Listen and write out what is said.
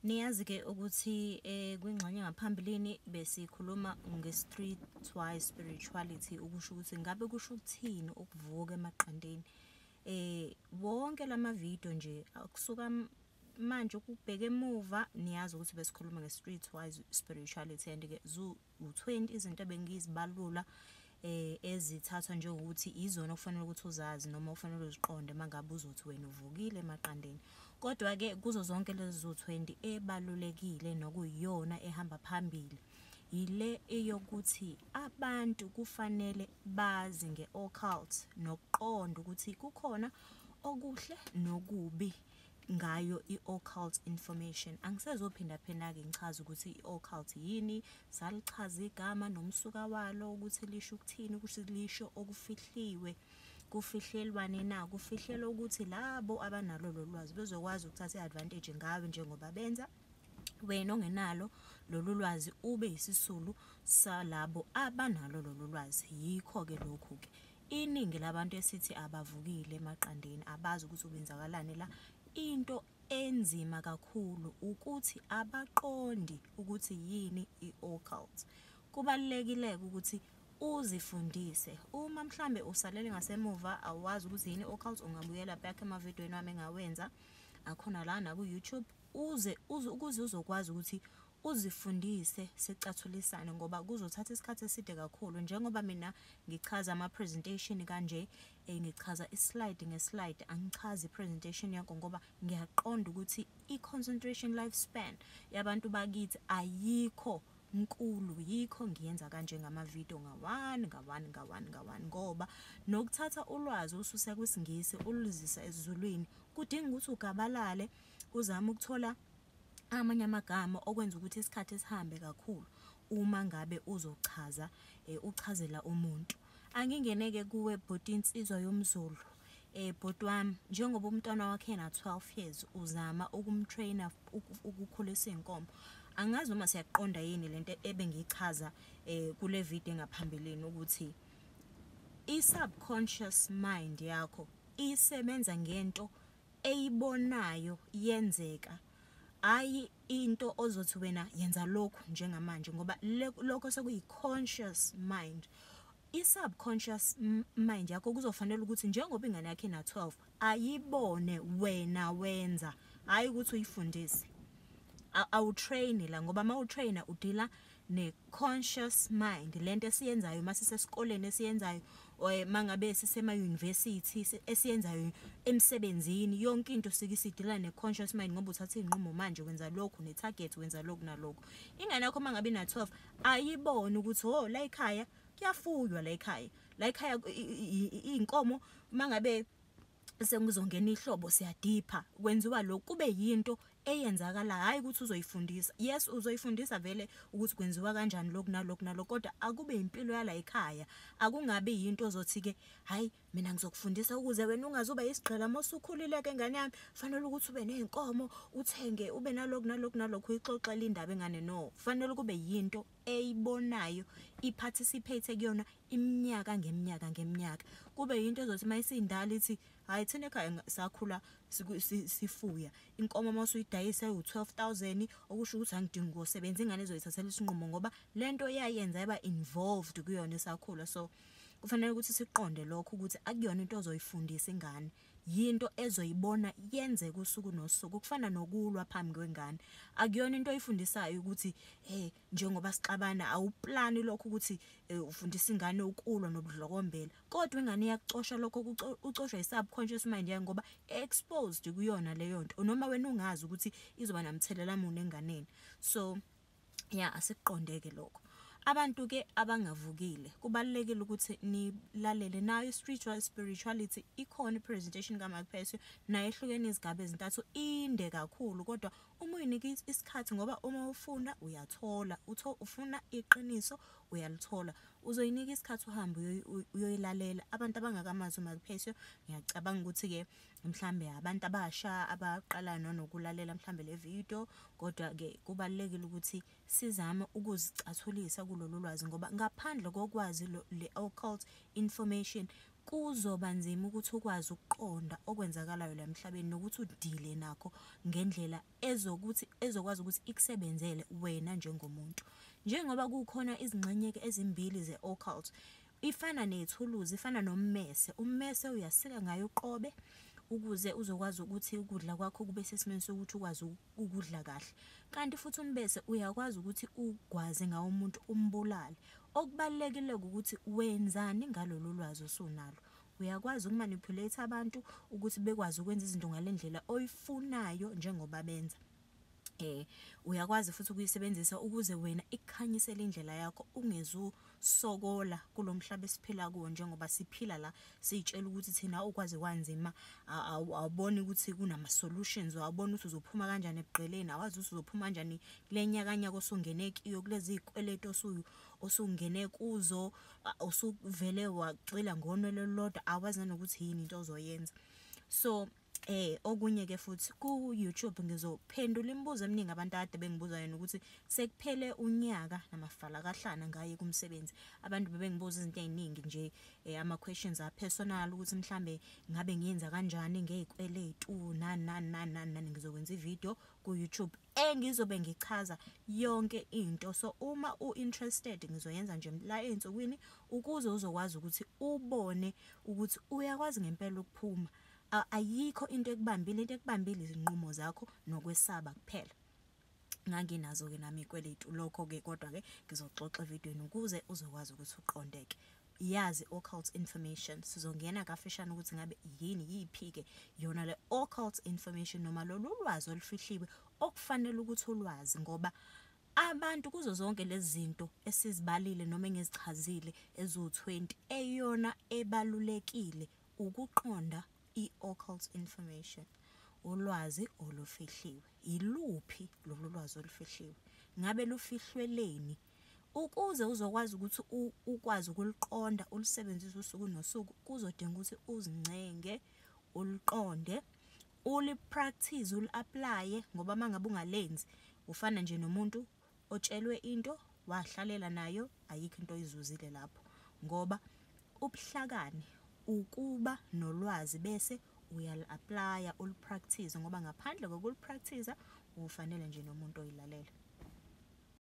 Niyazi-ke ukuthi kwingxenye ngaphambilini besikhuluma nge-streetwise spirituality, ukusho ukuthi ngabe kusho ukuthini ukuvuka emaqandeni. Wonke lama-video nje kusuka manje ukubheka emuva, niyazi ukuthi besikhuluma nge-streetwise spirituality and-ke zu-20 izinto ebengizibalula ezithathwa njengokuthi izona okufanele ukuthi uzazi noma okufanele uziqonde uma ngabe uzothi wena uvukile emaqandeni. Kodwa-ke kuzo zonke lezi zu-20 ebalulekile nokuyiyona ehamba phambili yile eyokuthi abantu kufanele bazi nge-occult nokuqonda ukuthi kukhona okuhle nokubi ngayo i-occult information. Angisezophinda-phinda-ke ngichaze ukuthi i-occult yini, salichaza igama nomsuka walo ukuthi lisho ukuthini, ukuthi lisho okufihliwe. Kufihlelwane na? Kufihlelwa ukuthi labo abanalo lolu lwazi bezokwazi ukuthatha i-advantage ngawe njengoba benza. Wena ongenalo lolu lwazi ube yisisulu salabo abanalo lolu lwazi. Yikho-ke lokhu-ke iningi labantu esithi abavukile emaqandeni, abazi ukuthi kwenzakalani la. Into enzima kakhulu ukuthi abaqondi ukuthi yini i-occult. Kubalulekile-ke ukuthi uzifundise. Uma mhlambe usalele ngasemuva awazi ukuthi yini i-occult, ungabuyela back emavidweni wami engawenza akhona la naku-YouTube, uze ukuze uzokwazi ukuthi uzifundise sicathulisane, ngoba kuzothatha isikhathi eside kakhulu. Njengoba mina ngichaza ama-presentation kanje, ngichaza i-slide nge-slide, angichazi i-presentation yakho ngoba ngiyaqonda ukuthi i-concentration lifespan yabantu bakithi ayikho nkulu. Yikho ngiyenza kanje ngama-video nga-one nga-one nga-one nga-one, ngoba nokuthatha ulwazi ususe kwisiNgisi uluzisa esiZulwini kudinga ukuthi ugabalale uzame ukuthola amanye amagama okwenza ukuthi isikhathi sihambe kakhulu uma ngabe uzochaza uchazela umuntu. Angingeneke kuwe bhuti insizwa yomZulu. Bhuti wami, njengoba umntwana wakhe ena 12 years uzama ukumtraina ukukhulisa iy'nkomo. Angazi noma siyaqonda yini lento ebengiyichaza kule video engaphambilini, ukuthi i-subconscious mind yakho isebenza ngento eyibonayo yenzeka, hayi into ozothi wena yenza lokhu njengamanje, ngoba lokho sekuyi-conscious mind. I-subconscious mind yakho kuzofanele ukuthi njengoba ingane yakhe ina-12 ayibone wena wenza, hhayi ukuthi uyifundise. Awutraini la, ngoba uma utraina udila ne-conscious mind, lento esiyenzayo uma sisesikoleni, esiyenzayo mangabe sisema-university, esiyenzayo emsebenzini, yonke into sike sidila ne-conscious mind, ngoba uthatha iy'nqumo manje, wenza lokhu ne-target, wenza lokhu nalokhu. Ingane yakho uma ngabe ina-12 ayibone ukuthi oh, la ekhaya kuyafuywa, la ekhaya, la ekhaya iy'nkomo mangabe sengizongena ihlobo siyadipha, kwenziwa lokhu, kube yinto eyenzakala, hhayi ukuthi uzoyifundisa. Yes, uzoyifundisa vele ukuthi kwenziwa kanjani lokhu nalokhu nalokhu, kodwa akube impilo yala ekhaya. Akungabi yinto ozothi-ke hhayi mina ngizokufundisa ukuze wena ungazuba isigqila uma usukhulile-ke ngane yami, fanele ukuthi ube ney'nkomo, uthenge, ube nalokhu nalokhu nalokhu, uyixoxele indaba engane. No, fanele kube yinto eyibonayo, i-participate kuyona iminyaka ngeminyaka ngeminyaka. Kube yinto ezothi uma isindala ithi hhayi thina ekhaya sakhula sifuya inkomo, uma usuyidayisa ewu-12 000, okusho ukuthi angidingi ukuyosebenza. Ingane izoyithathela isinqumo ngoba lento yayenza yaba involved kuyona isakhula. So kufanele ukuthi siqonde lokho ukuthi akuyona into ozoyifundisa ingane, yinto ezoyibona yenzeka usuku nosuku. Kufana nokulwa phambi kwengane, akuyona into oyifundisayo ukuthi hey njengoba sixabana, awuplani lokho ukuthi ufundisa ingane ukulwa nobudlokombela, kodwa ingane iyakucosha lokho, ucoshwa i-subconscious mind yayo ngoba exposed kuyona leyo nto, noma wena ungazi ukuthi izoba namthelela muni enganeni. So ya, asikuqondeke lokho. Abantu-ke abangavukile kubalulekile ukuthi nilalele nayo i-spiritual spirituality. Ikhona i-presentation kaMark Persio, nayo ehlukene izigaba ezintathu, inde kakhulu, kodwa uma uyinika isikhathi, ngoba uma ufuna uyathola, ufuna iqiniso uyalithola, uzoyinika isikhathi uhambe uyoyilalela. Abantu abangakamazi uMark Persio, ngiyacabanga ukuthi-ke mhlambe abantu abasha abaqala nokulalela mhlambe le video, kodwa-ke kubalulekile ukuthi sizame ukuzicathulisa kulolu lwazi, ngoba ngaphandle kokwazi le occult information Kuzoba nzima ukuthi ukwazi ukuqonda okwenzakalayo la emhlabeni nokuthi udile nakho ngendlela ezokuthi ezokwazi ukuthi ikusebenzele wena njengomuntu. Njengoba kukhona izingxenye ezimbili ze-occult, ifana nethuluzi, ifana nommese. Ummese uyasika ngayo uqobe ukuze uzokwazi ukuthi ukudla kwakho kube sesimeni sokuthi ukwazi ukudla kahle. Kanti futhi umbese uyakwazi ukuthi ugwaze ngawo umuntu umbulale. Okubalulekile ukuthi wenzani ngalolu lwazi osunalo. Uyakwazi ukumanipulate abantu ukuthi bekwazi ukwenza izinto ngale ndlela oyifunayo njengoba benza. Uyakwazi futhi ukuyisebenzisa ukuze wena ikukhanyisele indlela yakho, ungezusokola kulo mhlaba esiphila kuwo. Njengoba siphila la siyitshela ukuthi thina ukwazi kwanzima, awuboni ukuthi kunama-solutions, awuboni ukuthi uzophuma kanjani ebugqileni, awazi ukuthi uzophuma kanjani kule nyakanyaka osungene kiyo, kulezi iy'kweletu osungene kuzo, usuvele wagxila ngonwele olulodwa, awazi nanokuthi yini into ozoyenza. So okunye ke futhi ku YouTube ngizophendula imibuzo eminingi abantu ade bengibuza yona ukuthi sekuphele unyaka namafalakahlana ngaye kumsebenzi. Abantu bebengibuza izinto eziningi nje, ama questions a personal ukuthi mhlambe ngabe ngiyenza kanjani ngezikweletu nani nani nani nani. Ngizokwenza ivideo ku YouTube engizobe ngichaza yonke into. So uma u-interested ngizoyenza nje la ey'nsukwini ukuze uzokwazi ukuthi ubone ukuthi uyakwazi ngempela ukuphuma. Ayikho into ekubambile, into ekubambile izinqumo zakho nokwesaba kuphela. Nganginazo-ke nami iy'kweletu, lokho-ke kodwa-ke ngizoxoxa evidweni ukuze uzokwazi ukuthi uqondeke. Yazi occult information, sizongena kafishane ukuthi ngabe yini, yiphi-ke yona le occult information noma lolu lwazi olufihliwe okufanele ukuthi ulwazi, ngoba abantu kuzo zonke lezi zinto esizibalile noma engizichazile eziwu-20, eyona ebalulekile ukuqonda i-occult information, ulwazi olufihliwe. Iluphi lolu lwazi olufihliwe? Ngabe lufihlweleni? Ukuze uzokwazi ukuthi ukwazi ukuliqonda ulisebenzise usuku nosuku, kuzodinga ukuthi uzincenge, uliqonde, ulipractice, uli-applye, ngoba uma ngabe ungalenzi ufana nje nomuntu otshelwe into wahlalela nayo, ayikho into oyizuzile lapho. Ngoba ubuhlakani ukuba nolwazi bese uyali-applya, ulipractice, ngoba ngaphandle kokulipractice ufanele nje nomuntu oyilalela.